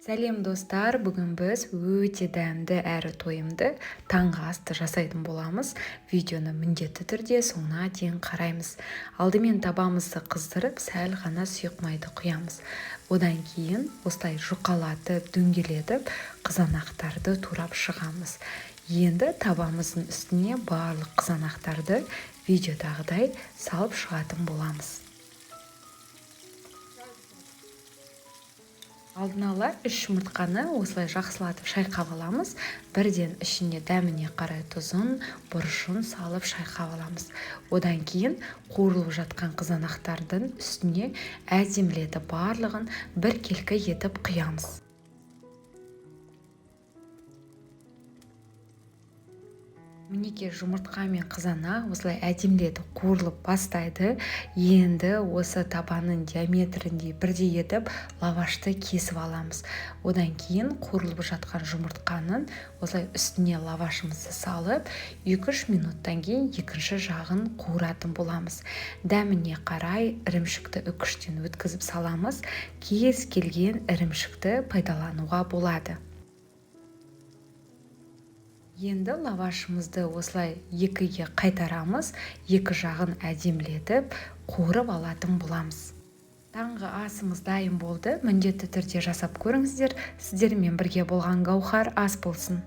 Сәлем, достар! Бүгін біз өте дәмді әрі тойымды таңғы асты жасайтын боламыз. Видеоны міндетті түрде соңына дейін қараймыз. Алдымен табамызды қыздырып, сәл ғана сұйық майды құямыз. Одан кейін осылай жұқалатып, дөңгелетіп, қызанақтарды турап шығамыз. Енді табамыздың үстіне барлық қызанақтарды видеодағыдай салып шығатын боламыз. Алдын ала 3 жұмыртқаны осылай жақсылатып шайқап аламыз. Бірден ішіне дәміне қарай тұзын, бұрышын салып шайқап аламыз. Одан кейін қуырылып жатқан қызанақтардың үстіне әдемілетіп барлығын біркелкі етіп құямыз. Мінекей, жұмыртқа мен қызанақ осылай әдемілетіп қуырылып бастайды. Енді осы табаның диаметріндей бірдей етіп лавашты кесіп аламыз. Одан кейін қуырылып жатқан жұмыртқаның осылай үстіне лавашымызды салып, 2-3 минуттан кейін екінші жағын қуыратын боламыз. Дәміне қарай ірімшікті үкіштен өткізіп саламыз. Кез келген ірімшікті пайдалануға болады. Енді лавашымызды осылай екіге қайтарамыз, екі жағын әдемілетіп қуырып алатын боламыз. Таңғы асымыз дайын болды. Міндетті түрде жасап көріңіздер. Сіздермен бірге болған Гаухар. Ас болсын!